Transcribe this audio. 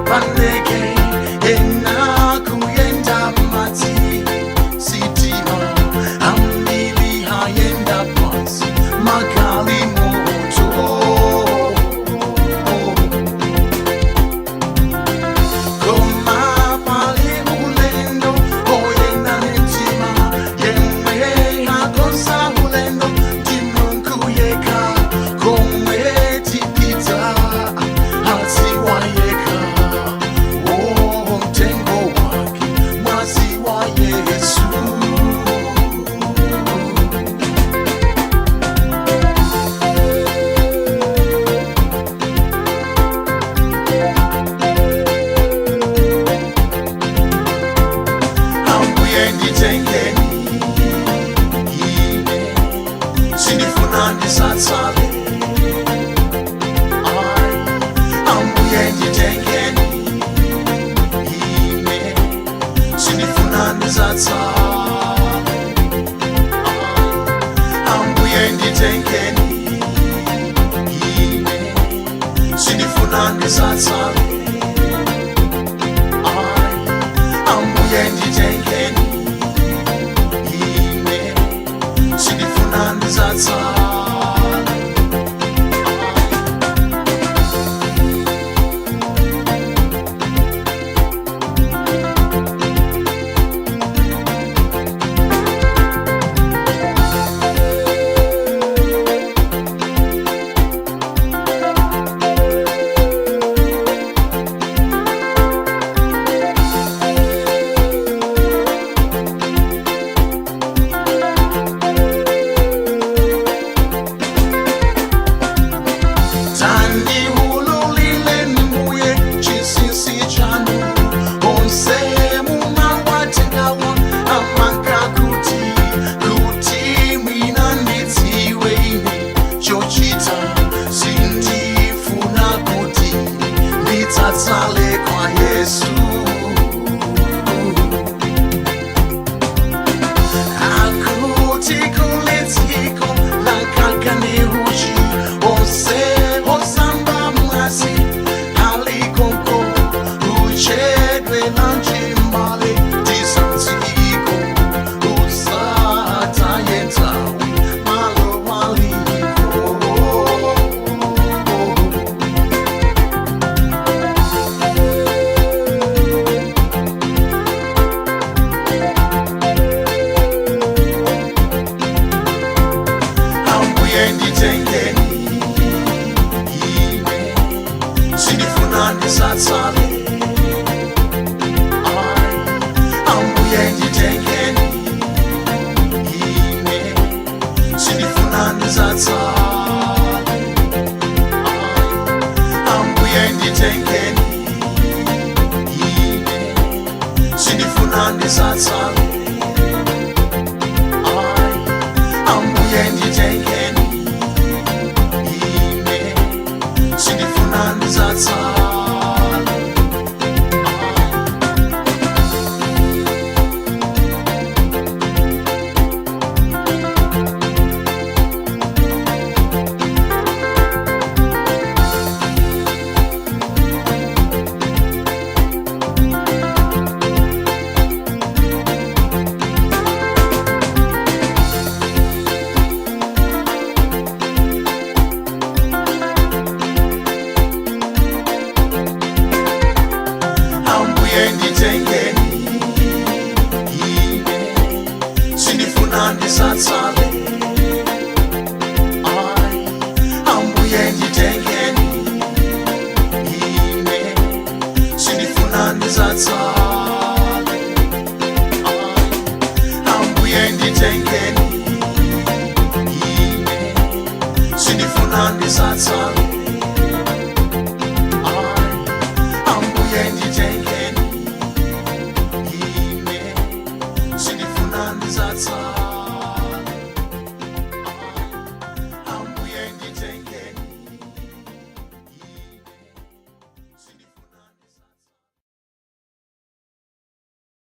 Pandeke ena kuyenda madzi sitima ambiri ayenda pansi magalimoto. Koma pali ulendo oyenda mtima yemwe akonza ulendo ndi Mulungu yekha komwe tipita adziwa yekha. Oh, mtengo wake mwazi wa Yesu. Ambuye nditengeni ine sindifuna ndisatsale. Ai, Ambuye nditengeni ine sindifuna ndisatsale. Ai, Ambuye nditengeni ine sindifuna ndisatsale. Ai, Ambuye nditengeni ine sindifuna ndisatsale. Tandiululile mbuye chinsinsi chanu onse mumawatengawa amaka kuti kuti mwina ndidziwe ine chochita sindifuna kuti nditsatsale kwa Yesu. Akuti kulitsiko lakakaneruchi onse osamba mwasi alikonko uchedwe lanjimbale tisanziko usatayetawe malo waliko. Ambuye nditengeni ine sindifuna ndisatsale. Ai, Ambuye nditengeni ine sindifuna ndisatsale. Ai, Ambuye nditengeni ine sindifuna ndisatsale. Ai, Ambuye nditengeni ine sindifuna ndisatsale. Ambuye nditengeni ine sindifuna ndisatsale. Ai, Ambuye nditengeni ine sindifuna ndisatsale. Ai, Ambuye nditengeni ine sindifuna ndisatsale. Ai, Ambuye nditengeni ine sindifuna ndisatsale.